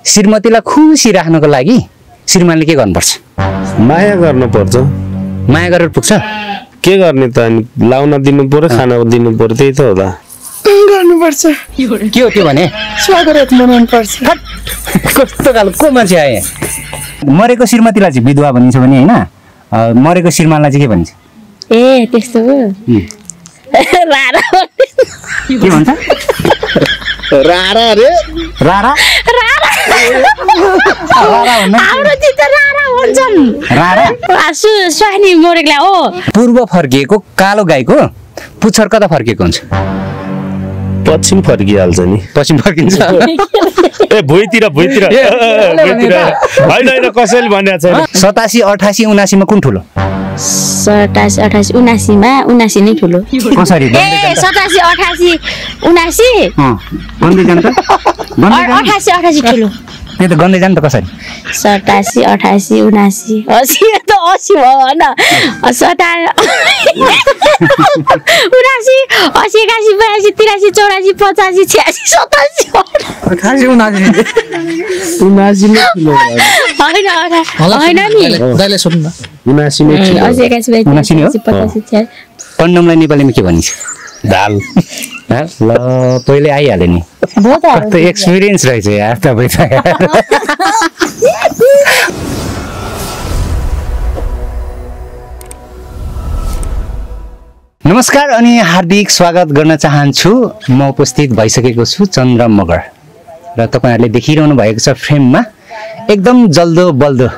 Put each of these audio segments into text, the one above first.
श्रीमतीलाई खुसी राख्नको लागि श्रीमानले के गर्नुपर्छ? माया गर्नुपर्छ। माया गरेर पुग्छ? के गर्ने त अनि लाउन दिनु पर्यो, खाना दिनु पर्यो, त्यही त हो त। गर्नुपर्छ। के हो त्यो भने? स्वागत मनाउनु पर्छ। कस्तो खालको को मान्छे आए? मरेको श्रीमतीलाई चाहिँ विधवा भनिन्छ भने हैन, मरेको श्रीमानलाई चाहिँ के भनिन्छ? ए त्यस्तो हो। रारा के भन्छ? रारा रे रारा रारा रारा भन्नु हाम्रो चाहिँ त रारा भन्छन्। रारा स्वानी मरेकोलाई हो। पूर्व फर्किएको कालो गाईको पुच्छर कता फर्किएको हुन्छ? पश्चिम फर्किहाल्छ नि। पश्चिम फर्किन्छ। ए भुइँतिर होइन कसैले भनेको छैन। 87, 88, 79 मा कुन ठुलो? 87, 88, 79 मा 79 नै ठुलो। कसरी? ए 87, 88, 79 गन्दै जान्छ? 88, 88 ठुलो। त्यही त गन्दै जान्छ त कसरी? 87, 88, 79 80 त 80 हो हैन। 87, 79, 80, 81, 82, 83, 84, 85, 86, 87 88, 79 79 नै ठुलो हैन हैन नि। दाइले सोध्नु न। 79 नै ठुलो। 80, 81, 82, 85, 86 कन्डमलाई नेपालीमा के भनिन्छ? दाल। ल पहिले आइहाल्यो नि। कस्तो एक्सपिरियन्स रहेछ यार तपाईँ त। नमस्कार अनि हार्दिक स्वागत गर्न चाहन्छु। म उपस्थित भइसकेको छु चन्द्र मगर र तपाईँहरूले देखिरहनु भएको छ फ्रेममा एकदम जल्दो बल्दो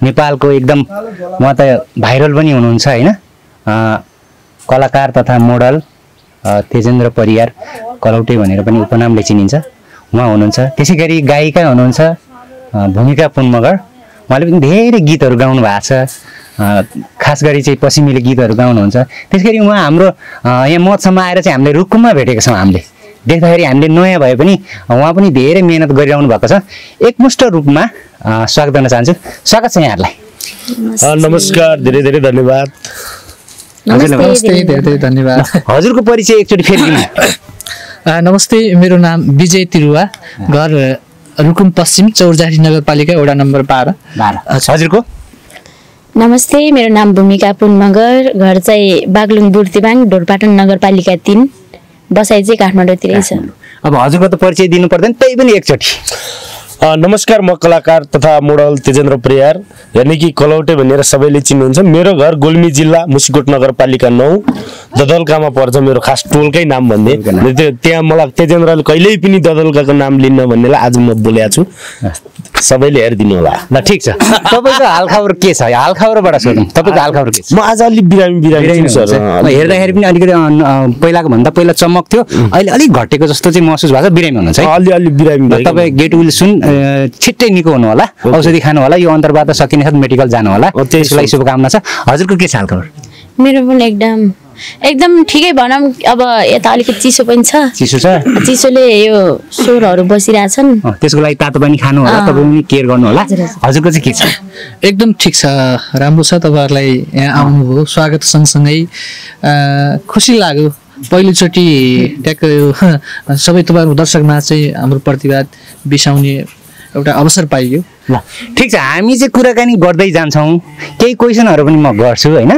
नेपालको एकदम उहाँ त भाइरल पनि हुनुहुन्छ हैन, कलाकार तथा मोडल तेजेन्द्र परियार कलौटे भनेर पनि उपनामले चिनिन्छ उहाँ हुनुहुन्छ। त्यसै गरी गायिका हुनुहुन्छ भूमिका पुन मगर, उहाँले पनि धेरै गीतहरू गाउनु भएको छ, खास गरी चाहिँ पश्चिमेली गीतहरू गाउनुहुन्छ। त्यसै गरी उहाँ हाम्रो यहाँ मठसम्म आएर चाहिँ हामीले रुकुममा भेटेका छौँ। हामीले देख्दाखेरि हामीले नयाँ भए पनि उहाँ पनि धेरै मेहनत गरिरहनु भएको छ। एकमुष्ट रूपमा स्वागत गर्न चाहन्छु। स्वागत छ यहाँहरूलाई। नमस्कार, धेरै धेरै धन्यवाद। नमस्ते, धेरै धन्यवाद। हजुरको परिचय एकचोटि फेरि दिनु। नमस्ते, मेरो नाम विजय तिरुवा, घर रुकुम पश्चिम, चौरजारी नगरपालिका, वडा नम्बर 12। हजुरको? नमस्ते, मेरो नाम भूमिका पुन मगर, घर चाहिँ बागलुङ बुर्तिबाङ, ढोरपाटन नगरपालिका 3, बसाइ चाहिँ काठमाडौँतिरै छ। अब हजुरको त परिचय दिनु पर्दैन, त्यही पनि एकचोटि। नमस्कार, म कलाकार तथा मोडल तेजेन्द्र परियार, यानी कि कलौटे भनेर सबैले चिन्नुहुन्छ। मेरो घर गुल्मी जिल्ला मुसिकोट नगरपालिका 9 ददलकामा पर्छ। मेरो खास टोलकै नाम भन्ने त्यहाँ मलाई तेजेन्द्रले कहिल्यै पनि ददलकाको नाम लिन्न भन्नेलाई आज म बोलेको छु। सबैले हेरिदिनु होला। ल ठिक छ। तपाईँको हालखबर के छ? हालखबरबाट सोधौँ, तपाईँको हालखबर के छ? म आज अलि बिरामी छु सर। हेर्दाखेरि पनि अलिकति पहिलाको भन्दा पहिला चमक थियो, अहिले अलिक घटेको जस्तो चाहिँ महसुस भएको छ। बिरामी हुनुहुन्छ है? अलि बिरामी। तपाईँ गेट विल सुन छिट्टै निको हुनु होला, औषधि खानु होला, यो अन्तर्वार्ता सकिने साथ मेडिकल जानु होला। त्यसको लागि शुभकामना छ। हजुरको के छ हालखबर? मेरो पनि एकदम ठिकै भनौँ। अब यता अलिकति चिसो पनि छ। चिसो छ? चिसोले यो स्वरहरू बसिरहेछन्। त्यसको लागि तातो पानी खानु होला, तपाईँ पनि केयर गर्नु होला। हजुरको चाहिँ के छ? एकदम ठिक छ, राम्रो छ। तपाईँहरूलाई यहाँ आउनुभयो, स्वागत सँगसँगै खुसी लाग्यो। पहिलोचोटि ट्याक्क यो सबै तपाईँहरू दर्शकमा चाहिँ हाम्रो प्रतिवाद बिसाउने एउटा अवसर पाइयो। ल ठिक छ, हामी चाहिँ कुराकानी गर्दै जान्छौँ। केही क्वेसनहरू पनि म गर्छु होइन,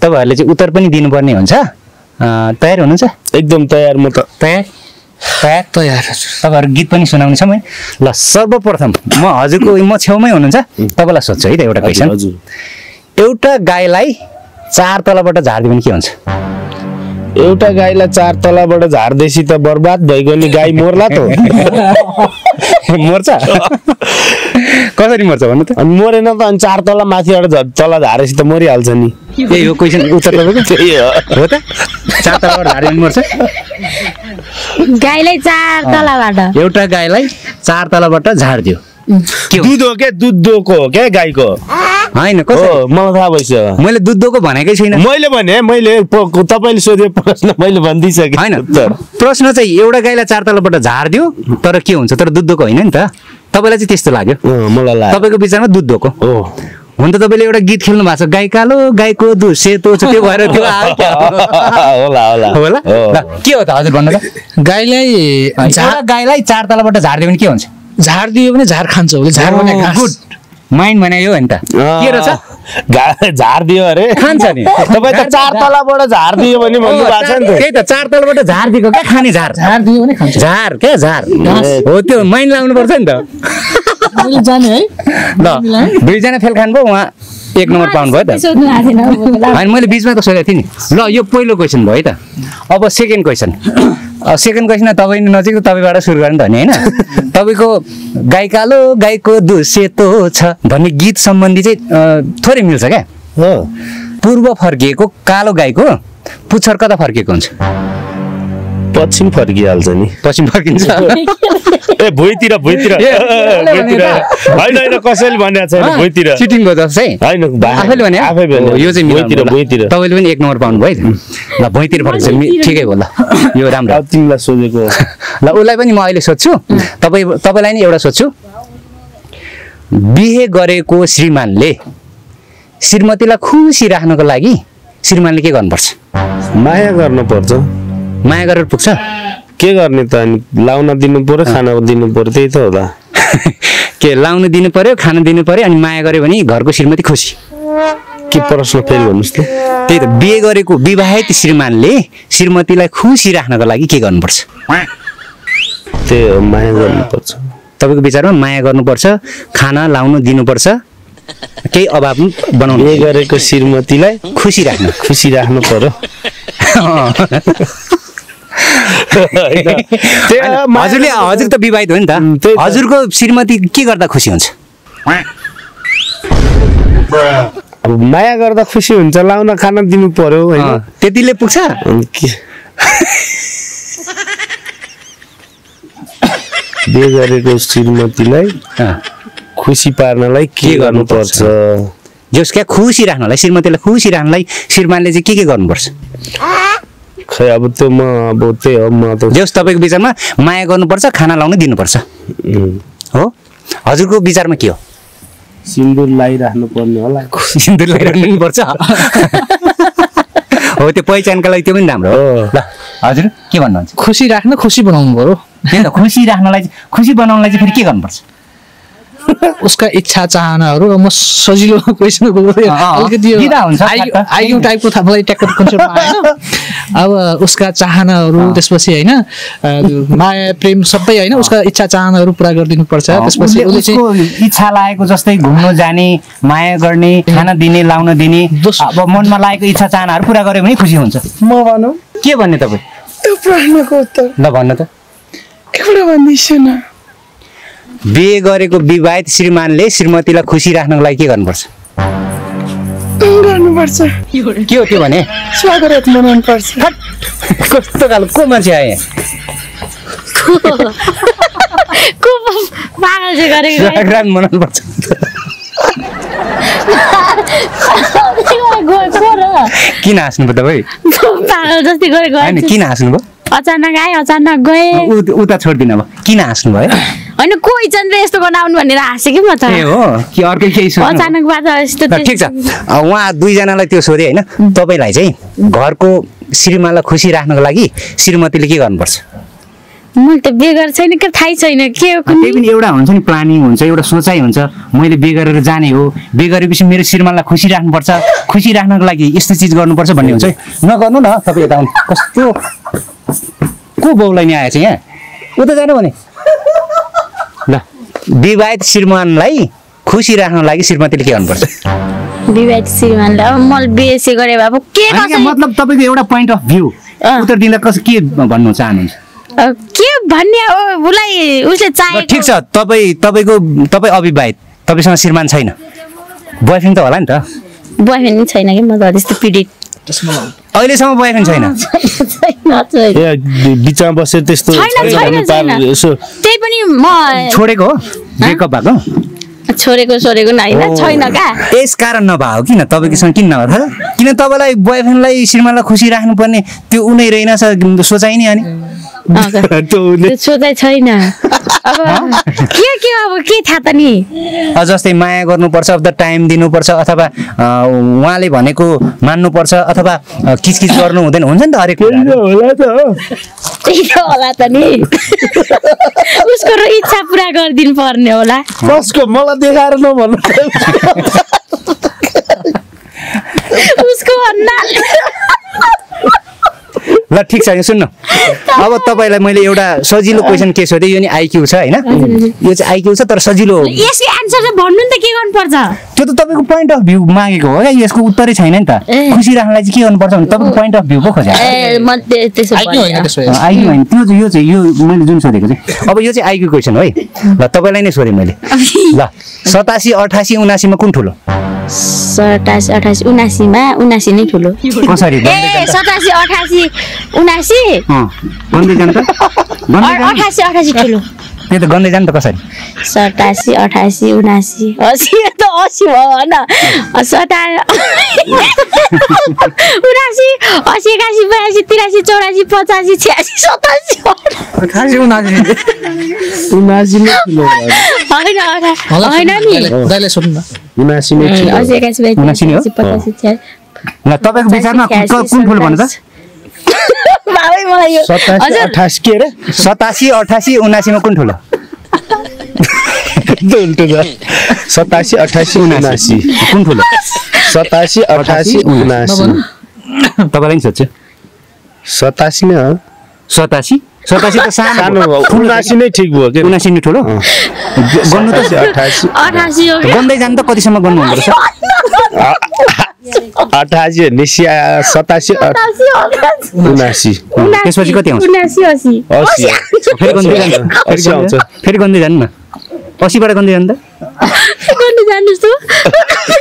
तपाईँहरूले चाहिँ उत्तर पनि दिनुपर्ने हुन्छ। तयार हुनुहुन्छ? एकदम तयार। म त तयार। तपाईँहरू गीत पनि सुनाउने छ। ल सर्वप्रथम म छेउमै हुनुहुन्छ, तपाईँलाई सोध्छु है त एउटा क्वेसन। एउटा गाईलाई 4 तलाबाट झार्दियो भने के हुन्छ? एउटा गाईलाई 4 तलाबाट झार्दैसी त बर्बाद भइगयो नि, गाई मर्ला त। मर्छ? कसरी मर्छ भन्नु त? अनि मरेन त अनि 4 तला माथिबाट तल झारेसी त मरिहाल्छ नि। यही हो क्वेसन, उत्तर तपाईँको हो त? 4 तलाबाट झार्यो भने मर्छ? गाईलाई 4 तलाबाट, एउटा गाईलाई 4 तलाबाट झार्दियो दुध हो क्या? दुधको हो क्या गाईको? होइन, मलाई थाहा भइसक्यो। मैले दुधको भनेकै छैन। मैले तपाईँले सोधे प्रश्न मैले भनिदिइसकेँ। होइन, प्रश्न चाहिँ एउटा गाईलाई 4 तलाबाट झार्दियो तर के हुन्छ? तर दुधको होइन नि त। तपाईँलाई चाहिँ त्यस्तो लाग्यो? मलाई लाग्यो। तपाईँको विचारमा दुधको हो। हुन त तपाईँले एउटा गीत खेल्नु भएको छ, गाई कालो गाईको दुध सेतो छ, त्यो भएर त्यो होला। के हो त हजुर भन्नु त? गाईलाई 4 तलाबाट झार्दियो भने के हुन्छ? झार दियो भने झार खान्छ उसले झार भने घाँस गुड माइन्ड बनायो नि त के रहेछ झार दियो अरे खान्छ नि तपाईँ त 4 तलाबाट झार दियो भने भन्नु भएको छ नि त त्यही त 4 तलबाट झार दिएको क्या खाने झार झार दियो भने खान्छ झार क्या झार हो त्यो माइन्ड लाउनु पर्छ नि त मैले जाने है ल दुईजना फेल खानुभयो उहाँ 1 नम्बर पाउनु भयो त सोध्नु आएको थिएन होइन मैले बिचमा त सोधेको थिएँ नि ल यो पहिलो क्वेसन भयो है त अब सेकेन्ड क्वेसन सेकेन्ड क्वेसन तपाईँ नजिक तपाईँबाट सुरु गर्नु त नि होइन तपाईँको गाई कालो गाईको दुध सेतो छ भन्ने गीत सम्बन्धी चाहिँ थोरै मिल्छ क्या पूर्व फर्किएको कालो गाईको पुच्छर कता फर्किएको हुन्छ पश्चिम फर्किहाल्छ नि पश्चिम फर्किन्छ ए भुइँतिर होइन कसैले भनेको छैन भुइँतिर चिटिङ भयो जस्तो है होइन आफैले भने आफै भने यो चाहिँ भुइँतिर तपाईँले पनि 1 नम्बर पाउनु भयो ल भुइँतिर फर्किन्छ ठिकै हो ल यो राम्रो तिमीलाई सोधेको ल उसलाई पनि म अहिले सोध्छु तपाईँलाई नि एउटा सोध्छु बिहे गरेको श्रीमानले श्रीमतीलाई खुसी राख्नको लागि श्रीमानले के गर्नुपर्छ माया गर्नुपर्छ माया गरेर पुग्छ के गर्ने त अनि लाउन दिनु पर्यो खाना दिनु पर्यो त्यही त हो त के लाउनु दिनु पर्यो खाना दिनु पर्यो अनि माया गर्यो भने घरको श्रीमती खुसी के प्रश्न फेरि भन्नुहोस् त त्यही त बिहे गरेको विवाहित श्रीमानले श्रीमतीलाई खुसी राख्नको लागि के गर्नुपर्छ त्यही हो माया गर्नुपर्छ तपाईँको विचारमा माया गर्नुपर्छ खाना लाउनु दिनुपर्छ केही अभाव बनाउनु बिहे गरेको श्रीमतीलाई खुसी राख्नु पर्यो हजुर त विवाहित हो नि त हजुरको श्रीमती के गर्दा खुसी हुन्छ अब माया गर्दा खुसी हुन्छ लाउन खाना दिनु पर्यो होइन त्यतिले पुग्छ बिहे गरेको श्रीमतीलाई खुसी पार्नलाई के गर्नुपर्छ जस क्या खुसी राख्नलाई श्रीमतीलाई खुसी राख्नलाई श्रीमानले चाहिँ के गर्नुपर्छ खै अब त्यो अब त्यही हो म त जस तपाईँको विचारमा माया गर्नुपर्छ खाना लाउन दिनुपर्छ हो हजुरको विचारमा के हो सिन्दुर लगाइराख्नु पर्ने होला सिन्दुर लगाइराख्नु पर्छ हो त्यो पहिचानका लागि त्यो पनि राम्रो हो ल हजुर के भन्नुहुन्छ खुसी राख्न खुसी बनाउनु पर्यो त्यही त खुसी राख्नलाई खुसी बनाउनलाई चाहिँ फेरि के गर्नुपर्छ उसका इच्छा चाहनाहरू म सजिलो क्वेसन आइक्यू टाइपको थाहा मलाई ट्याक्क कन्सेप्टमा आएन अब उसका चाहनाहरू त्यसपछि होइन माया प्रेम सबै होइन उसका इच्छा चाहनाहरू पुरा गरिदिनु पर्छ त्यसपछि उसले चाहिँ इच्छा लागेको जस्तै घुम्न जाने माया गर्ने खाना दिने लाउन दिने अब मनमा लागेको इच्छा चाहनाहरू पुरा गर्यो भने खुसी हुन्छ म भनौँ के भन्ने तपाईँ त्यो प्रश्नको उत्तर ल भन्नु त एउटा भन्दैछु न बिहे गरेको विवाहित श्रीमानले श्रीमतीलाई खुसी राख्नको लागि के गर्नुपर्छ गर्नुपर्छ के हो त्यो भने स्वागत मनाउनु पर्छ कस्तो खालको को मान्छे आए स्वागत मनाउनु पर्छ किन हाँस्नु भयो तपाईँ किन हाँस्नु भयो अचानक आए अचानक गए उता छोड्दिनु अब किन हाँस्नु भयो होइन कोही चन्द्र यस्तो गर्न आउनु भनेर हाँसेँ कि म त ए हो कि अर्कै केही अचानक बात यस्तो ठिक छ उहाँ दुईजनालाई त्यो सोधेँ होइन तपाईँलाई चाहिँ घरको श्रीमानलाई खुसी राख्नको लागि श्रीमतीले के गर्नुपर्छ मैले त बिहे गरेको छैन के थाहै छैन के हो त्यही पनि एउटा हुन्छ नि प्लानिङ हुन्छ एउटा सोचाइ हुन्छ मैले बिहे गरेर जाने हो बिहे गरेपछि मेरो श्रीमानलाई खुसी राख्नुपर्छ खुसी राख्नको लागि यस्तो चिज गर्नुपर्छ भन्ने हुन्छ नगर्नु न तपाईँ यता कस्तो को बाउलाई नि आएछ यहाँ उता जानु भने ल विवाहित श्रीमानलाई खुसी राख्नको लागि श्रीमतीले के गर्नुपर्छ विवाहित श्रीमानलाई अब मैले बिहे गरे अब के मतलब तपाईँको एउटा पोइन्ट अफ भ्यू उत्तर दिँदा के भन्नु चाहनुहुन्छ के भन्ने उसलाई उसले चाहेको ठिक छ तपाईँ अविवाहित तपाईँसँग श्रीमान छैन बोयफ्रेन्ड त होला नि त बोयफ्रेन्ड पनि छैन कि म त त्यस्तो पीडित अहिलेसम्म बोयफ्रेन्ड छैन बिचमा बसेर त्यस्तो त्यही पनि म छोडेको हो ब्रेकअप भएको छोडेको होइन छैन क्या यस कारण नभएको किन तपाईँकोसँग किन नभएको किन तपाईँलाई बोयफ्रेन्डलाई श्रीमानलाई खुसी राख्नुपर्ने त्यो उनी रहेनछ सोचाइ नि अनि त्यो सोचाइ छैन अब के थाहा त नि जस्तै माया गर्नुपर्छ अफ द टाइम दिनुपर्छ अथवा उहाँले भनेको मान्नुपर्छ अथवा किचकिच गर्नु हुँदैन हुन्छ नि त हरेक होला त नि उसको इच्छा पुरा गरिदिनु पर्ने होला कसको मलाई देखाएर नभन्नु उसको भन्दा ल ठिक छ सुन्नु अब तपाईँलाई मैले एउटा सजिलो क्वेसन के सोधेँ यो नि आइक्यू छ होइन यो चाहिँ आइक्यू छ तर सजिलो यसको एन्सर चाहिँ भन्नु नि त के गर्नुपर्छ त्यो त तपाईँको पोइन्ट अफ भ्यू मागेको हो क्या यसको उत्तरै छैन नि त खुसी राख्नलाई चाहिँ के गर्नुपर्छ भने तपाईँको पोइन्ट अफ भ्यू पो खोजेको आइक्यू होइन त्यो चाहिँ यो चाहिँ यो मैले जुन सोधेको चाहिँ अब यो चाहिँ आइक्यू क्वेसन है ल तपाईँलाई नै सोधेँ मैले ल 87 88 79 मा कुन ठुलो 87 88 79 मा 79 नै ठुलो कसरी 87 88 79 गन्दै जान्छ 88 88 ठुलो त्यो त गन्दै जान्छ त कसरी 87 88 79 80 त 80 हो हैन 87 79 80 81 82 83 84 85 86 87 79 नै ठुलो हैन नि दाइले सोध्नु न 79 नै ठुलो 80 81 85 ल तपाईँको विचारमा कुन ठुलो भन्नु त बाबै मलाई यो 87 88 के रे 87 88 79 मा कुन ठुलो उल्टो छ 87 88 79 कुन ठुलो 87 88 79 तपाईँलाई नि सोध्छु 87 नै हो 87 त सानो हो 79 नै ठिक भयो के 79 नै ठुलो गर्नु त 88 88 हो गन्दै जानु त कतिसम्म गर्नु हुँदो रहेछ 88 निसी 87 79 त्यसपछि कति आउँछ 79 80 फेरि गन्दै जानु न 80 बाट गन्दै जानु त गन्दै जानुस् त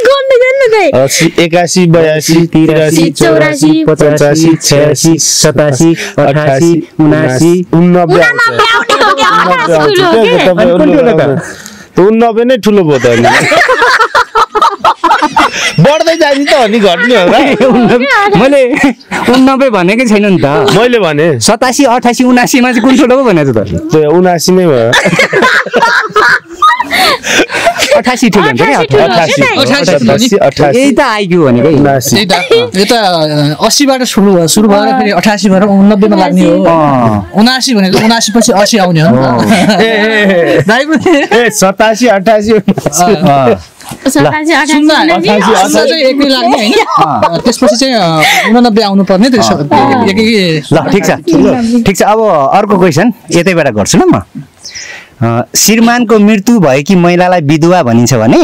गन्दै जानु न 80 81 82 83 84 85 86 87 88 79 89 नै ठुलो भयो त बढ्दै जाने त अनि घट्ने हो र मैले 89 भनेकै छैन नि त मैले भने 87 88 79 मा चाहिँ कुन ठुलो पो भनेको त त्यो 79 नै भयो 88 ठुलो हुन्छ क्या 88 यही त आइक्यू भनेको त्यही त यो त 80 बाट सुरु भएर फेरि 88 भएर 89 मा लाग्ने हो 79 भनेको 79 पछि 80 आउने हो दाइ पनि 87 88 एकै लाग्ने होइन त्यसपछि चाहिँ 89 आउनु पर्ने ल ठिक छ अब अर्को क्वेसन यतैबाट गर्छु ल म श्रीमानको मृत्यु भएकी महिलालाई विधवा भनिन्छ भने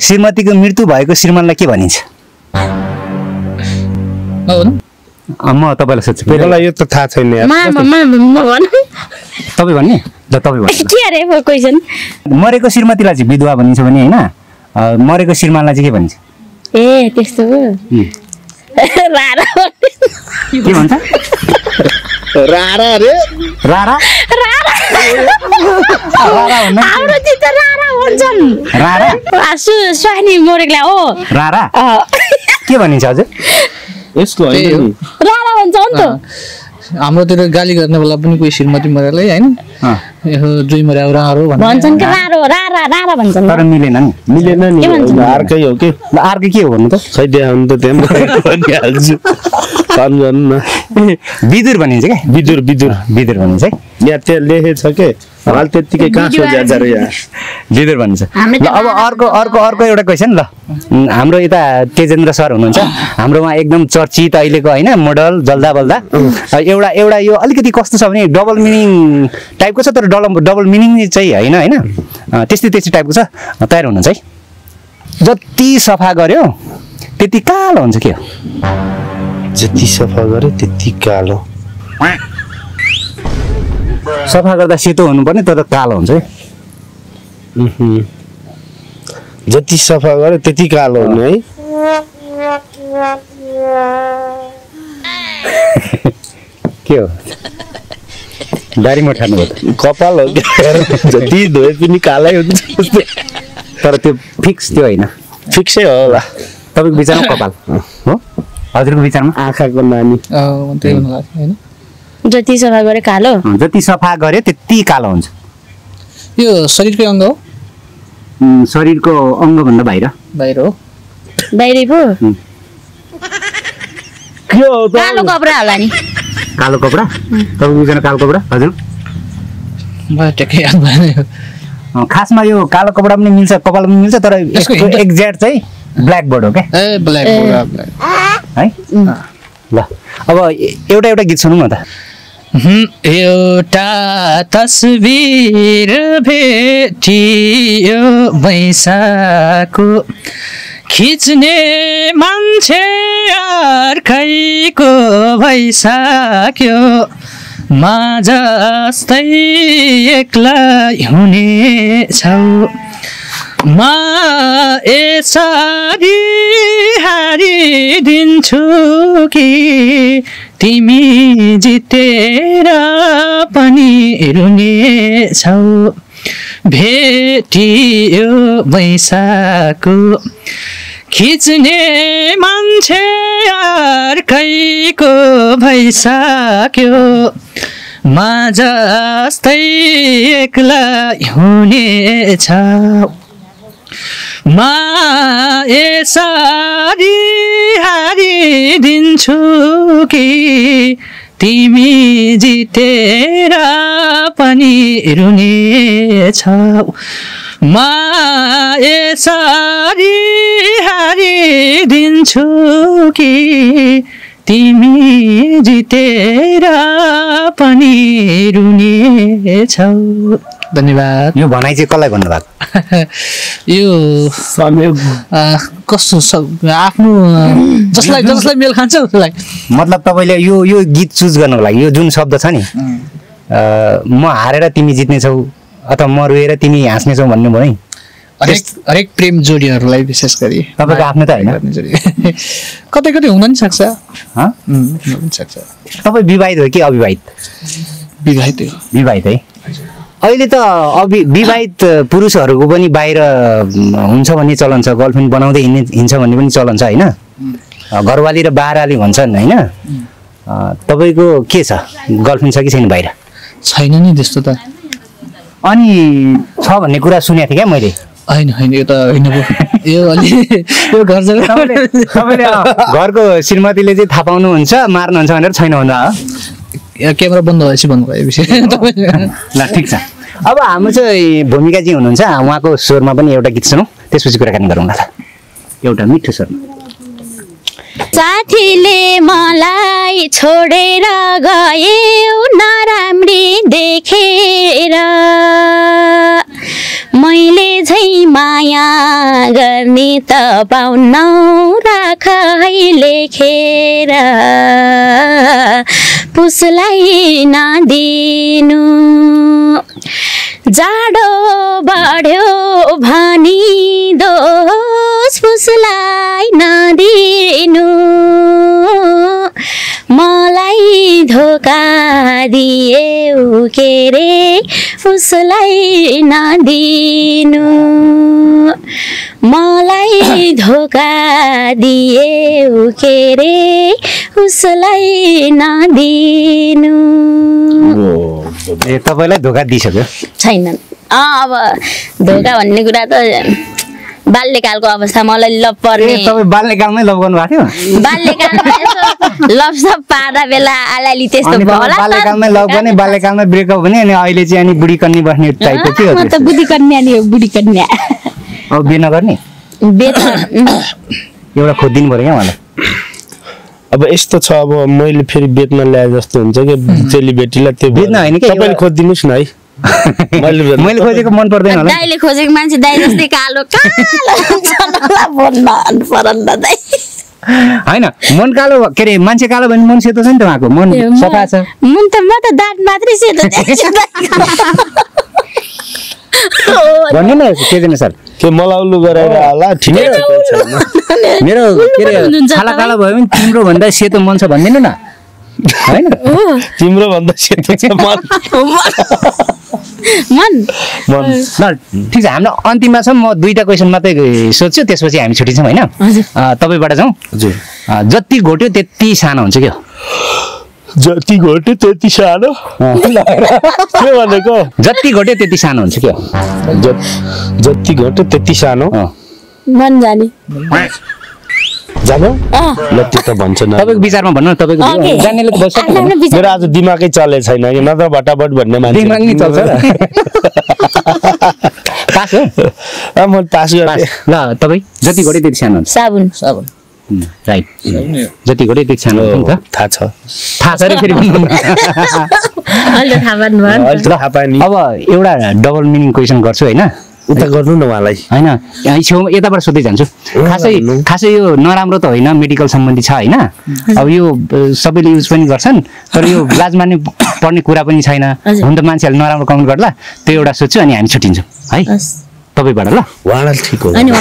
श्रीमतीको मृत्यु भएको श्रीमानलाई के भनिन्छ म तपाईँलाई सोध्छु मलाई यो त थाहा छैन यार तपाईँ भन्ने ल तपाईँ भन्नु के अरे क्वेसन मरेको श्रीमतीलाई चाहिँ विधवा भनिन्छ भने होइन मरेको श्रीमानलाई चाहिँ के भन्छ ए त्यस्तो हो के भन्छ रारा रे रारा हाम्रो त रारा भन्छन् रारा स्वानी मोरेकलाई हो रारा के भनिन्छ हजुर यसको हैन रारा भन्छ नि त हाम्रोतिर गाली गर्ने बेला पनि कोही श्रीमती मरेलै हैन यो जुई मर्याउ रारो भन्छन् के रारो रारा रारा भन्छन् तर मिलेन नि अर्कै हो के अर्कै के हो भन्नु त खै देखाउनु त त्यहाँ भनिहाल्छु काम गर्नु न विदुर भनिन्छ क्या विदुर भनिन्छ है यहाँ त्यहाँ लेखेछ के हाल त्यतिकै कहाँ सोझ्या जरे यहाँ विदुर भनिन्छ ल अब अर्को एउटा क्वेसन ल हाम्रो यता तेजेन्द्र सर हुनुहुन्छ हाम्रो उहाँ एकदम चर्चित अहिलेको होइन मोडल जल्दा बल्दा एउटा यो अलिकति कस्तो छ भने डबल मिनिङ टाइपको छ तर डबल मिनिङ चाहिँ होइन त्यस्तै टाइपको छ तयार हुनुहुन्छ है जति सफा गर्यो त्यति कालो हुन्छ के हो जति सफा गर्यो त्यति कालो सफा गर्दा सेतो हुनुपर्ने तर कालो हुन्छ है जति सफा गर्यो त्यति कालो हुने है के हो दारी मोठार्नु भयो कपाल हो जति धोए पनि कालै हुन्छ तर त्यो फिक्स त्यो होइन फिक्सै हो होला तपाईँको विचारमा कपाल हो हजुरको विचारमा आँखाको नानी त्यही भन्नु लाग्छ हैन जति सफा गरे कालो जति सफा गरे त्यति कालो हुन्छ। यो शरीरकै अङ्ग हो? शरीरको अङ्गभन्दा बाहिर बाहिर हो? बाहिरै पो के हो त कालो कपडा होला नि। कालो कपडा तपाईँ बुझ्दैन कालो कपडा हजुर? मलाई ट्याक्कै याद भएन। खासमा यो कालो कपडा पनि मिल्छ कपाल पनि मिल्छ तर यसको यसको एक्ज्याक्ट चाहिँ ब्ल्याक बोर्ड हो क्या ए ब्ल्याक है। ल अब एउटा एउटा गीत सुनौँ न त। एउटा तस्बिर भेटियो बैसाको खिच्ने मान्छे अर्कैको भइसक्यो म जस्तै एक्लै हुनेछौ म यसरी हारिदिन्छु कि तिमी जितेर पनि रुनेछौ भेटियो बैसाको खिच्ने मान्छे अर्कैको भइसक्यो म जस्तै एक्लै हुनेछौ म यसरी हारिदिन्छु कि तिमी जितेर पनि रुनेछौ म यसरी हारिदिन्छु कि तिमी जितेर पनि रुनेछौ। धन्यवाद। यो भनाइ चाहिँ कसलाई भन्नुभएको? यो कस्तो आफ्नो जसलाई मेल खान्छ उसलाई। मतलब तपाईँले यो गीत चुज गर्नको लागि यो जुन शब्द छ नि म हारेर तिमी जित्नेछौ अथवा म रोएर तिमी हाँस्नेछौ भन्ने भयो नि हरेक प्रेम जोडीहरूलाई विशेष गरी तपाईँको आफ्नो त होइन कतै कतै हुन नि सक्छ। तपाईँ विवाहित हो कि अविवाहित? विवाहित विवाहित है। अहिले त विवाहित पुरुषहरूको पनि बाहिर हुन्छ भन्ने चलन छ गर्लफ्रेन्ड बनाउँदै हिँड्छ भन्ने पनि चलन छ होइन घरवाली र बाह्रवाली भन्छन् होइन तपाईँको के छ गर्लफ्रेन्ड छ कि छैन बाहिर? छैन नि त्यस्तो त। अनि छ भन्ने कुरा सुनेको थिएँ क्या मैले। होइन यो त होइन यो अलि यो घर तपाईँले घरको श्रीमतीले चाहिँ थाहा पाउनुहुन्छ मार्नुहुन्छ भनेर छैन भन्दा क्यामेरा बन्द भएपछि भन्नुभयो विषय। ल ठिक छ। अब हाम्रो चाहिँ भूमिकाजी हुनुहुन्छ उहाँको स्वरमा पनि एउटा गीत सुनौँ त्यसपछि कुराकानी गरौँ न त एउटा मिठो स्वरमा। साथीले मलाई छोडेर गयो नराम्री देखेर मैले झै माया गर्ने त पाउनौ राख है लेखेर पुसलाई नदिनु जाडो बढ्यो भनी दोष पुसलाई नदिनु मलाई धोका दिए के रे उसलाई नदिनु मलाई धोका दिए के रे उसलाई नदिनु। ए तपाईलाई धोका दिइसक्यो? छैन अब धोका भन्ने कुरा त बाल्यकालको अवस्था मलाई लभ पर्ने। तपाईँ बाल्यकालमै लभ गर्नु भएको थियो? बाल्यकालमा यसो लभ सब पार्दा बेला अलिअलि त्यस्तो भयो होला। बाल्यकालमै लभ गर्ने बाल्यकालमै ब्रेकअप हुने अनि अहिले चाहिँ अनि बुढी कन्या बस्ने टाइपको के हो? म त बुढी कन्या नि हो बुढी कन्या। अब बिहे नगर्ने? एउटा खोजिदिनु पऱ्यो क्या मलाई। अब यस्तो छ अब मैले फेरि बेच्न ल्याए जस्तो हुन्छ कि चेलीबेटीलाई त्यो बेच्न होइन कि तपाईँले खोजिदिनुहोस् न है। मैले खोजेको मन पर्दैन होला। दाइले खोजेको मान्छे दाइ जस्तै कालो होइन मन कालो के अरे मान्छे कालो भने मन सेतो छ नि त उहाँको मन सफा छ। मन त म त दाँत मात्रै सेतो भन्नु न केजना सर के मलाउलु गरेर होला ठिकै छैन। मेरो के अरे काला कालो भयो भने तिम्रो भन्दा सेतो मन छ भन्दिनु न हैन? तिम्रो भन्दा सेतो छ मन। ल ठिक छ हाम्रो अन्तिममा छ। म दुईटा क्वेसन मात्रै सोध्छु त्यसपछि हामी छुट्टिन्छौँ होइन? तपाईँबाट जाउँ। हजुर जति घोट्यो त्यति सानो हुन्छ क्या? जति घोट्यो त्यति सानो के भनेको जति घट्यो त्यति सानो हुन्छ क्या जति घोट्यो त्यति सानो मन जाने जानु ल त्यो त भन्छ न तपाईँको विचारमा भन्नु न तपाईँको जान्नेले त बस्छ आफ्नो विचार मेरो आज दिमागै चले छैन कि नत्र भटाभट भन्ने मान्छे दिमाग नि चल्छ पास हो म पास गरेँ ल तपाईँ जति घट्यो त्यति सानो हुन्छ साबुन साबुन राइट जति घट्यो त्यति सानो हुन्छ नि त थाहा छ थाहा छ रे फेरि भन्नु अहिले थाहा पाउनुभयो अहिले त थाहा पाएँ नि अब एउटा डबल मिनिङ क्वेसन गर्छु होइन उता गर्नु न उहाँलाई होइन यहाँ छेउमा यताबाट सोध्दै जान्छु खासै यो नराम्रो त होइन मेडिकल सम्बन्धी छ होइन अब यो सबैले युज पनि गर्छन् तर यो लाज मान्ने पर्ने कुरा पनि छैन हुन त मान्छेहरूले नराम्रो कमेन्ट गर्ला त्यो एउटा सोध्छु अनि हामी छुट्टिन्छौँ है तपाईँबाट ल उहाँलाई ठिक हो अनि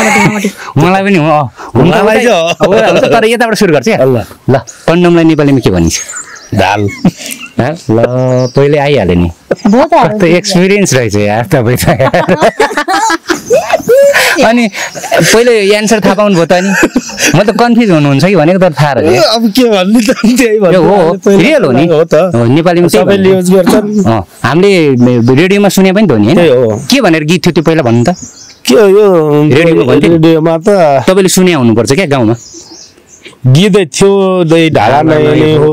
मलाई पनि हो तर यताबाट सुरु गर्छ ल कन्डमलाई नेपालीमा के भनिन्छ दाल ल पहिले आइहाल्यो नि कस्तो एक्सपिरियन्स रहेछ यार तपाईँ अनि पहिले एन्सर थाहा पाउनु भयो त अनि म त कन्फ्युज हुनुहुन्छ कि भनेको तर थाहा रहेछ अब के भन्नु त त्यही हो रियल हो नि हो त नेपालीमा सबैले युज गर्छन् हामीले रेडियोमा सुने पनि त हो नि होइन के भनेर गीत थियो त्यो पहिला भन्नु त के हो यो रेडियोमा त तपाईँले सुने हुनुपर्छ क्या गाउँमा गीतै थियो दही ढाला नै हो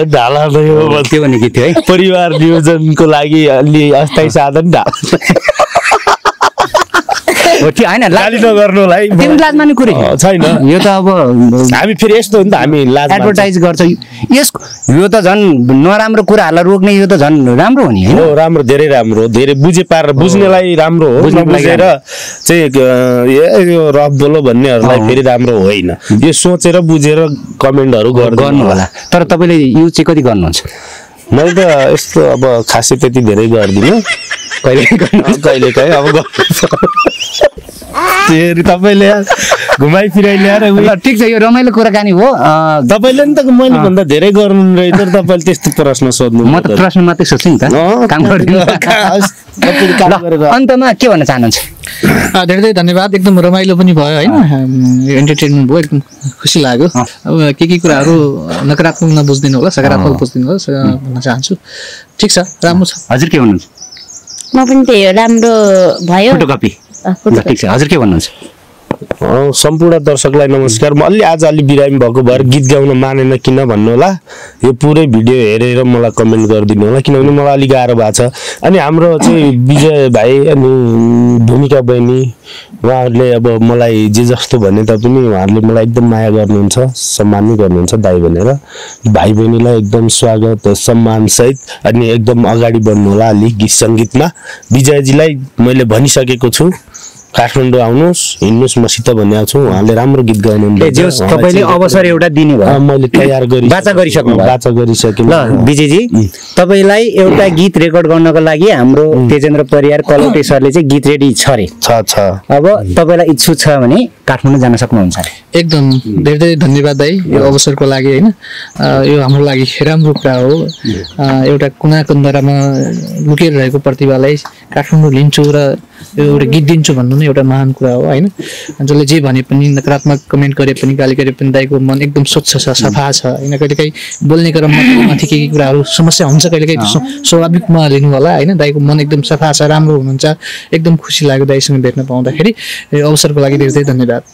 ढाला नै हो त्यो भन्ने गीत थियो है परिवार नियोजनको लागि अलि अस्थायी साधन हो त्यो होइन गाली नगर्नुलाई त्यो लाज मान्ने कुरो छैन यो त अब हामी फेरि यस्तो हो नि त हामी लाज एडभर्टाइज गर्छ यसको यो त झन् नराम्रो कुराहरूलाई रोक्ने यो त झन् राम्रो हो नि होइन हो राम्रो धेरै राम्रो हो धेरै बुझे पारेर बुझ्नेलाई राम्रो हो बुझेर चाहिँ यो रफ बोलो भन्नेहरूलाई फेरि राम्रो होइन यो सोचेर बुझेर कमेन्टहरू गर्नु होला तर तपाईँले युज चाहिँ कति गर्नुहुन्छ मैले त यस्तो अब खासै त्यति धेरै गर्दिनँ कहिले काहीँ अब तपाईँले घुमाइ फिराइ ल्याएर ठिक छ यो रमाइलो कुराकानी हो तपाईँले नि त मैले भन्दा धेरै गर्नु रहेछ तर तपाईँले त्यस्तो प्रश्न सोध्नु म त प्रश्न मात्रै सोध्छु नि त काम गर्दिनु अन्तमा के भन्न चाहनुहुन्छ धेरै धेरै धन्यवाद एकदम रमाइलो पनि भयो होइन इन्टरटेनमेन्ट भयो एकदम खुसी लाग्यो अब के कुराहरू नकारात्मक नबुझ्दिनु होला सकारात्मक बुझ्दिनु होला भन्न चाहन्छु ठिक छ राम्रो छ हजुर के भन्नुहुन्छ म पनि त्यही हो राम्रो भयो फोटोकपी ठिक छ हजुर के भन्नुहुन्छ सम्पूर्ण दर्शकलाई नमस्कार म आज अलि बिरामी भएको भएर गीत गाउन मानेन किन भन्नु होला यो पुरै भिडियो हेरेर मलाई कमेन्ट गरिदिनु होला किनभने मलाई अलिक गाह्रो भएको छ अनि हाम्रो चाहिँ विजय भाइ अनि भूमिका बहिनी उहाँहरूले अब मलाई जे जस्तो भने तापनि उहाँहरूले मलाई एकदम माया गर्नुहुन्छ सम्मान गर्नुहुन्छ दाइ भनेर भाइ बहिनीलाई एकदम स्वागत सम्मान सहित अनि एकदम अगाडि बढ्नु होला अलिक गीत सङ्गीतमा विजयजीलाई मैले भनिसकेको छु काठमाडौँ आउनुहोस् हिँड्नुहोस् मसित भनेको छु उहाँले राम्रो गीत गाउनुहुन्छ तपाईँले अवसर एउटा दिने भयो मैले तयार बाचा गरिसकेँ ल विजयजी तपाईँलाई एउटा गीत रेकर्ड गर्नको लागि हाम्रो तेजेन्द्र परियार कलौटे सरले चाहिँ गीत रेडी छ रे छ अब तपाईँलाई इच्छुक छ भने काठमाडौँ जान सक्नुहुन्छ एकदम धेरै धेरै धन्यवाद दाइ यो अवसरको लागि होइन यो हाम्रो लागि राम्रो कुरा हो एउटा कुना कन्दरामा लुकेर रहेको प्रतिभालाई काठमाडौँ लिन्छु र एउटा गीत दिन्छु भन्नु नै एउटा महान कुरा हो होइन जसले जे भने पनि नकारात्मक कमेन्ट गरे पनि गाली गरे पनि दाइको मन एकदम स्वच्छ छ सफा छ होइन कहिलेकाहीँ बोल्ने क्रममा माथि के कुराहरू समस्या हुन्छ कहिलेकाहीँ स्वाभाविकमा लिनु होला होइन दाइको मन एकदम सफा छ राम्रो हुनुहुन्छ एकदम खुसी लाग्यो दाइसँग भेट्न पाउँदाखेरि यो अवसरको लागि धेरै धेरै धन्यवाद